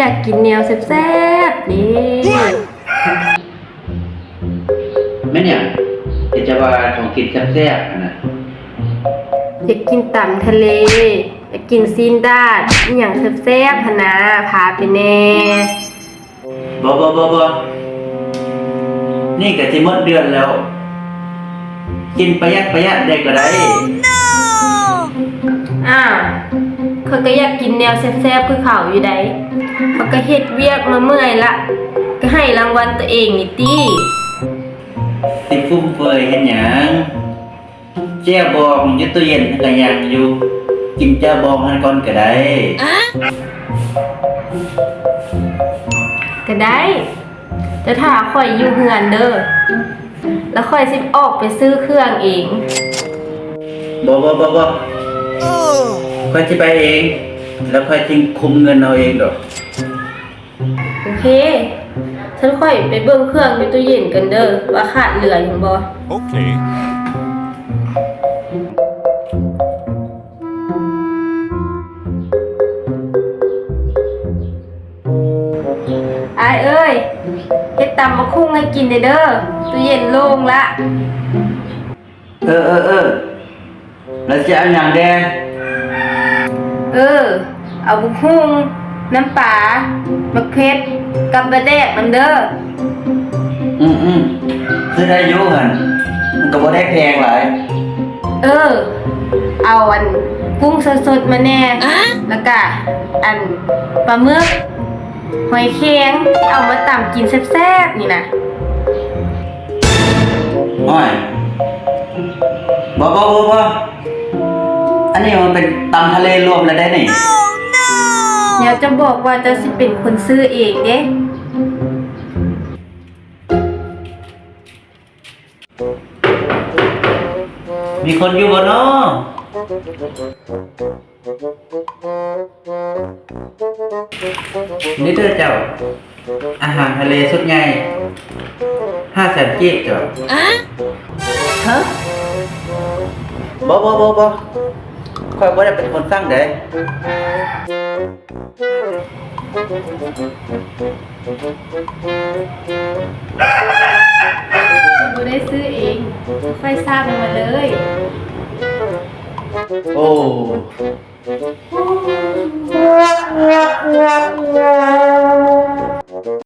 ຢາກກິນແນວແຊບໆເດ້. ແມ່ນຫຍັງ? ເຫັນຈະວ່າຂອງກິນແຊບໆຫັ້ນນະ. ຢາກກິນຕຳທະເລ, ຢາກກິນຊີ້ນດາດ, ອີ່ຫຍັງແຊບໆຫັ້ນນະ, ພາໄປແດ່. ບໍ່ ບໍ່ ບໍ່ ບໍ່. ນີ້ກະຊິໝົດເດືອນແລ້ວ. ກິນປະຢັດປະຢັດແດ່ກະໄດ້. ອ້າວ, ຂ້ອຍກະຢາກກິນແນວແຊບໆຄືເຂົາຢູ່ໃດ໋. ເຂົາກະເຮັດວຽກມາເມື່ອຍລະ, ກະໃຫ້ລາງວັນໂຕເອງນີ້ຕິ. ຊິຟຸມເຟືອຍເຮັດຫຍັງ? ແຈ່ວບອງຢູ່ຕູ້ເຢັນຫັ້ນກະຍັງຢູ່, ກິນແຈ່ວບອງຫັ້ນກ່ອນກະໄດ້. ກະໄດ້, ແຕ່ຖ້າຂ້ອຍຢູ່ເຮືອນເດີ, ລະຂ້ອຍຊິອອກໄປຊື້ເຄື່ອງເອງ. ບໍ່ ບໍ່ ບໍ່ ບໍ່. ຂ້ອຍຊິໄປເອງ, ລະຂ້ອຍຊິຄຸມເງິນເອົາເອງດອກ. ໂອເຄ, ຊັ້ນຂ້ອຍໄປເບິ່ງເຄື່ອງຢູ່ຕູ້ເຢັນກ່ອນເດີ ວ່າຂາດເຫຼືອຫຍັງບໍ່. ໂອເຄ. ອ້າຍເອີຍ, ເຮັດຕຳບັກຫຸ່ງໃຫ້ກິນແດ່ເດີ, ຕູ້ເຢັນໂລ່ງລະ. ເອີ ເອີ ເອີ. ແລ້ວຊິເອົາຫຍັງແດ່? ເອີ, ເອົາບັກຫຸ່ງ, ນ້ຳປາ, ໝາກເຜັດ ກັບປາແດກນຳເດີ. ອືມໆ, ຊື້ໄດ້ຢູ່ຫັ້ນ, ມັນກະບໍ່ໄດ້ແພງຫຼາຍ. ເອີ, ເອົາອັນກຸ້ງສົດໆມາແດ່, ລະກະອັນປາໝຶກ ຫອຍແຄງ ຊິເອົາມາຕຳກິນແຊບໆນີ້ນະ. ໂອ້ຍ ບໍ່ ບໍ່ ບໍ່ ບໍ່. ອັນນີ້ມັນເປັນຕຳທະເລລວມແລ້ວເດ້ນີ້. ແນວຈະບອກວ່າເຈົ້າຊິເປັນຄົນຊື້ເອງເດ້. ມີຄົນຢູ່ບໍ່ນໍ? ນີ້ເດີເຈົ້າ, ອາຫານທະເລຊຸດໃຫຍ່ ຫ້າແສນກີບເຈົ້າ. ຮະ? ບໍ່ ບໍ່ ບໍ່ ບໍ່, ຂ້ອຍບໍ່ໄດ້ເປັນຄົນສັ່ງເດ້. ບໍ່ໄດ້ຊື້ເອງ, ຂ້ອຍສັ່ງມາເລີຍ. ໂອ້.